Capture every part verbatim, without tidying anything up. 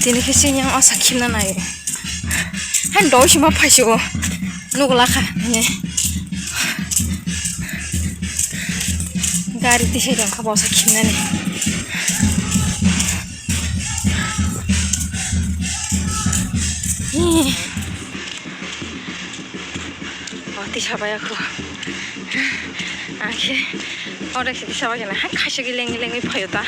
Tini khe chini yang osa khimna nai. Hai doi sima phaisio. Nugla kha. Gari tisai rang kha bosa khimna ni. O tisa bai ako. Akhe oro khe tisa bai kena hai khaisa khe lengwi lengwi phaio ta.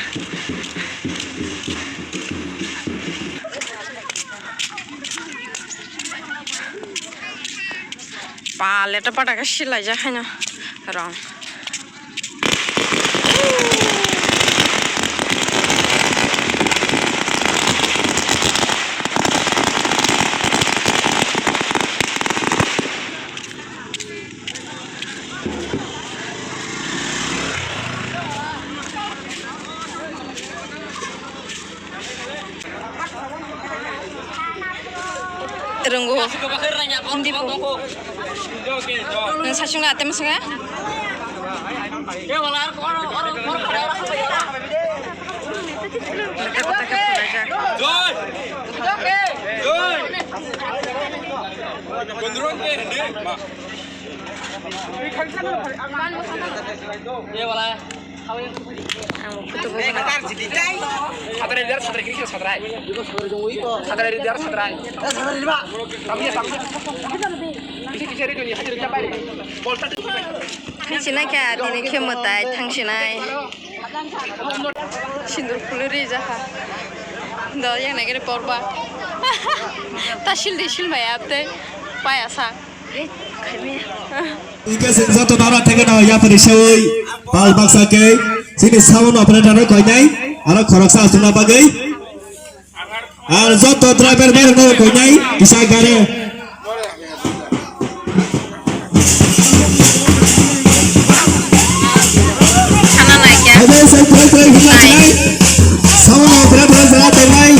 Pale ta pata khe silaijak haino rong. Rwngo. Hindi po. Nwng sasung na atem sanga? Taka taka pura jak. Ang kutu bo. Sadrai, sadrai, kiri sadrai. Sadrai, sadrai. Tamya, tamya. Kisi, kisi, ri, dunia, hajar, jabai. Thangsinai kha, tini khe mwtai thangsinai. Sindur phulwi rijak kha. Do yang nai khe porba. Ta sil di sil mai apte. Paya sa. Hingke sing joto nara theke no yapri sewi pal baksa ke sini sound operator no koinai aro khoroksa asuna bagwi ar joto driver ber no koinai kisa gare. Sana naikya. Ebe sai try try hina nai. Sound operator jara tenai.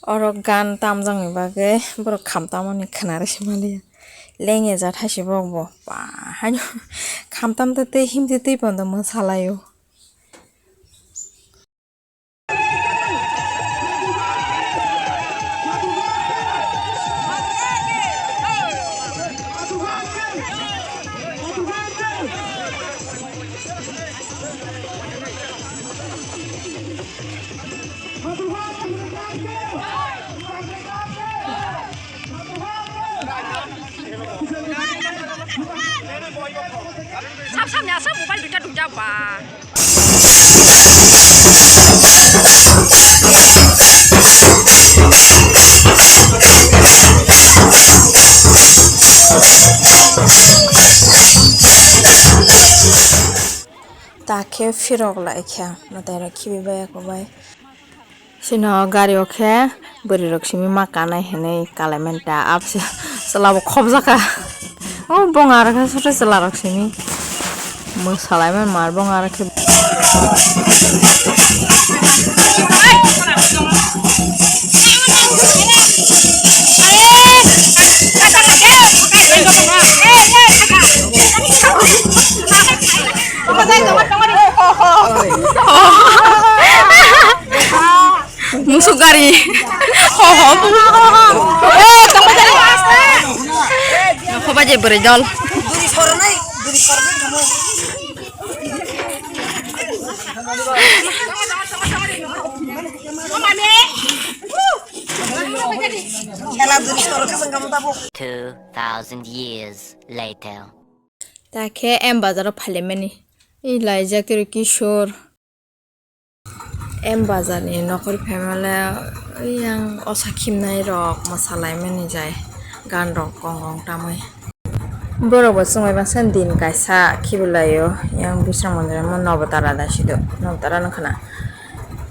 Oro gan tamjakni bagwi borok kham tamani khwnarwi se maliya. Lengya jat hai se borok bo. Ba haino kham tamtwi tei himtwi twi pono mwsalaio. Sab samni aswk mobile duita duita ba. Ta khe phirok lai kha, mwtai rok khibi bai ako bai. Sino gari o khe bwrwi rok simi ma kanai hinwi kalaimani ta, abse chwla bo khobjaka. O bong aro khe sote chwla rok simi mwsalai man mar bong aro khe. Musuk gari. Ho, ho. Oh, tongbai jani. Khoba je bwrwi dol. Two thousand years later. Ta khe M bazar o phailaimani. I laijak kiri Kishore. M bazar ni nokhorwi phaimale yang osa khimnai rok mwsalaimani jai gan rok kong kong tamwi. Borok bo chwngwi masa din kaisa khibilaio yang Biswrang mondir no Nobotara da sido Nobotara no khna.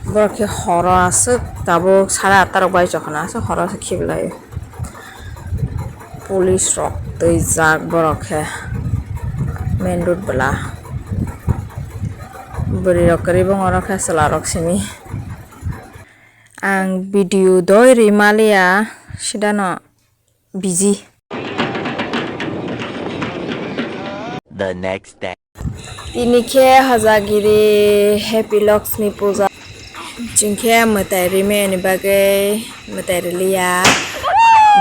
Borok khe horo aswk tabuk sara atta rok bai chokna aswk horo aswk khibilaio. Police rok twijak borok khe main road bwla. Bwrwi rok kwrwi bongorok khe chwla rok simi. Ang video doi ri maliya sidano busy. The next day. Tini khe hojagiri Happy Lakshmi Puja. Chwng khe mwtai rimi ani bagwi mwtai riliya.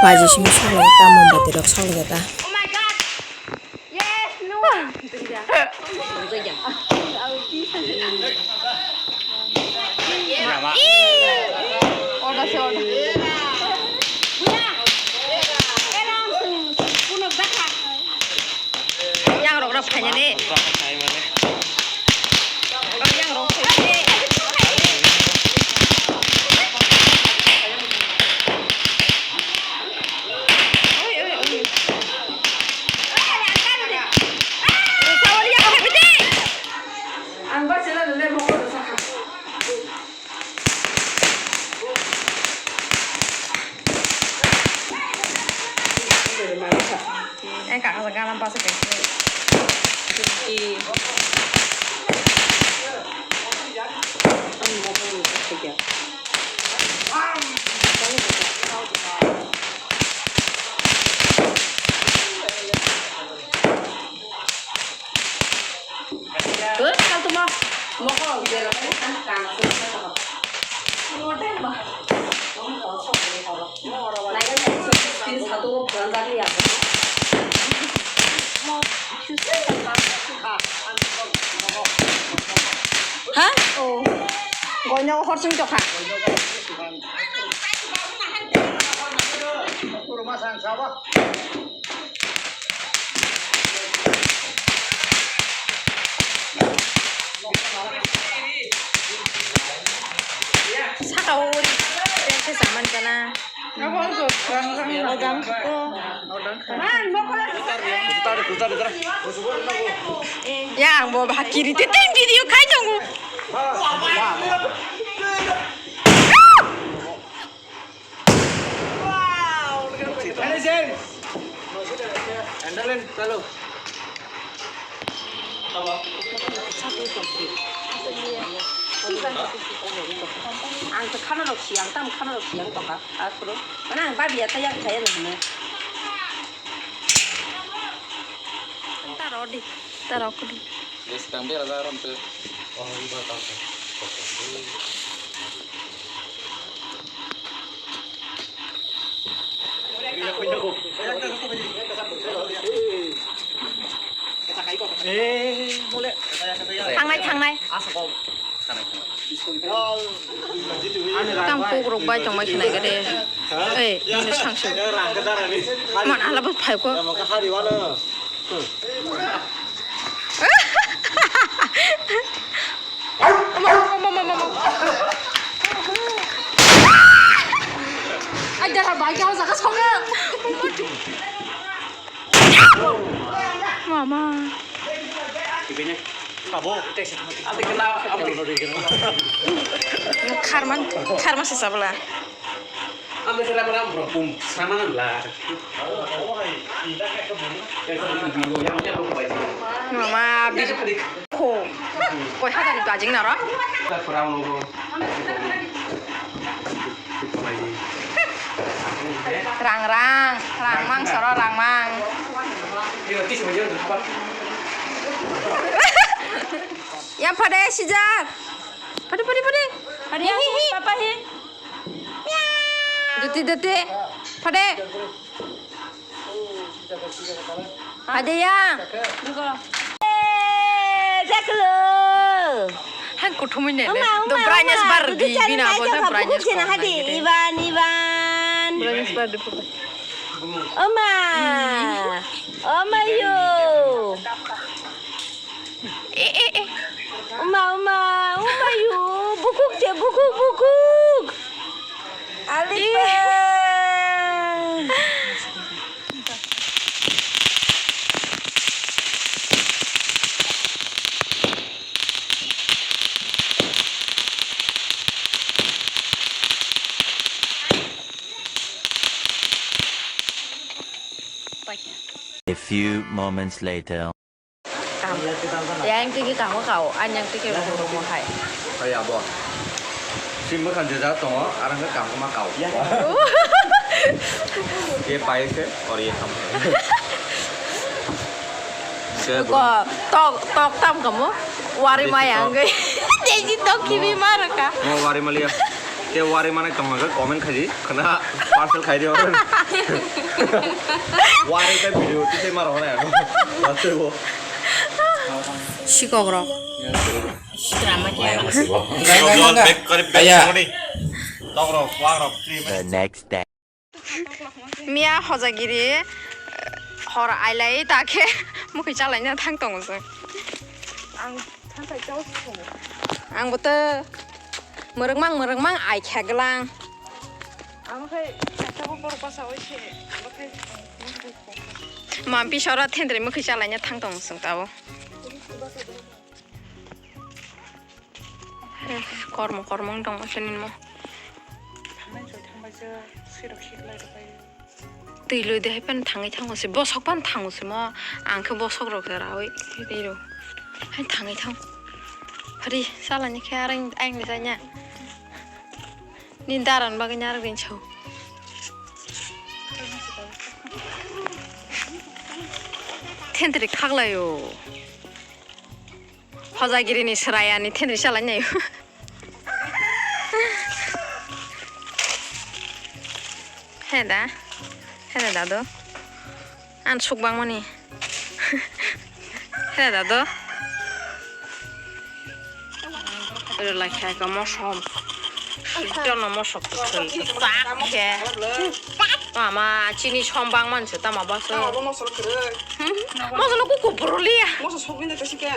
Baji simi soklai ta, mombati rok soklai ta. Yang rok rok phainani. Yang rok phainani. Oi, oi, oi. Ang ba chela le mo ko sa kha. Eh, kaka sa galam pasa kaya. Hor sung tokha. Saka o uri, tei khe saman kana. Odang ko. Ya, ang bo bhakiri te tei video khai tongo. Ang to khana rok siyang, tam khana rok siyang toka. Akhoro. Mana ang babi ya tayang khaya na hino. Taro di, taro kudi. Yes, kang bera jaram tu. Thangnai, thangnai. Tang kuk rok bai tongbai khnai gade. Ei, bini sangsu. Man ala bo phai ko. Ai dara bai ka jaga songa. Mama. Kharman, kharma se sabla. Mama, bidi ko. Koi hata ni kajing naro. Rang, rang, rang mang soro, rang mang. Yang pada sijak. Pada, pada, pada. Pada, hi, hi, hi. Papa, hi. Duti, duti. Pada. Pada, yang. Dugo. Eh, jaklo. Han kuthumui ne. Uma, uma, brightness bar di bina bo, brightness bar. Iban, iban. Brightness bar di. Oma! Oma yo! Eh, eh, eh. Oma, oma, oma yo! Bukuk je, bukuk, bukuk! Alipa! A few moments later. Yang tiki kamo kau, anyang tiki romo romo hai. Hai abo. Sim bwkhan jejak tongo, arang khe kangkoma kau. Ye paise, or ye tham. Ko tok, tok tam kamo, wari mayang. Deji tok kibi maraka. Mo wari maliya. Te wari manai tong hwnka comment khaidi, khna parcel khaidi oro. Wari te video tise maro hwnai ano. Watebo. Sikok rok. Sikra ma kya. Sikok rok, bek kari bek songni. Tok rok, wak rok, three minutes. The next day. Miya hojagiri, eh, hor ailai ta khe mukhi chalaina thang tongo se. Ang thang kai chao se. Ang bote murwkmang, murwkmang ai khe glang. Ang khai kaisa bo borok basa oi se. Mampi sora thendri mukhi chalaina thang tongo se tabo. Kormo, kormo wng tongmo se nini mo. Thangnai soi thangbai se, sirok siklai rwbai. Twi loi de hai phano thangwi thango se, bosok phano thango se mo. Ang khe bosok rok se rawi riro. Hai thangwi thang. Phari salani khe arang, ayang ni sanya. Ni daran bagwi ni arok din sao. Thentri khaklaio. Hojagiri ni swrai ani thendri salai nai. He da, he da dado. An suk bang mani. He da dado. Ero lai khai ka mosom. Jono mosok kwthwi kwchak khe. Mama, chini som bang manse tama baso. Tama bo mosok kwrwi. Hmm? Moso no kuku buruli ya. Moso sokni na kasi khe.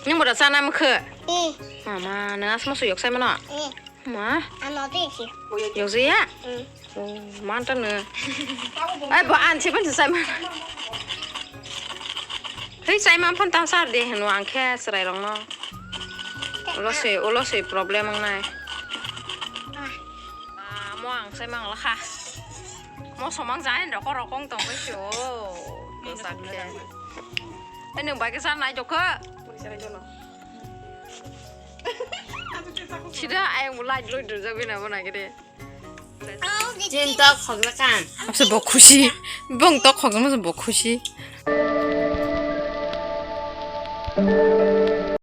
Nung boda chana mukhe. Eh. Mama, nung asma suyok sai mano. Eh. Ma. Ano de si. Yokjaya? Mm. Oh, manta no. Ai, bo an se ban sai ma. Hei, sai ma phan ta sar de henu ang khe srai rong no. Ulo se, ulo se problem ang nai. Ah, mo ang sai mang la kha. Mo somang jai rokong rokong tong bai si o. Ko sak khe. Ai, nung bai khe sa nai jokho. Sida ayang mo light loy dujak bina mo nai khe de. Chin tok khogla kan. Asa bo khusi. Bong tok khogla mo bo khusi.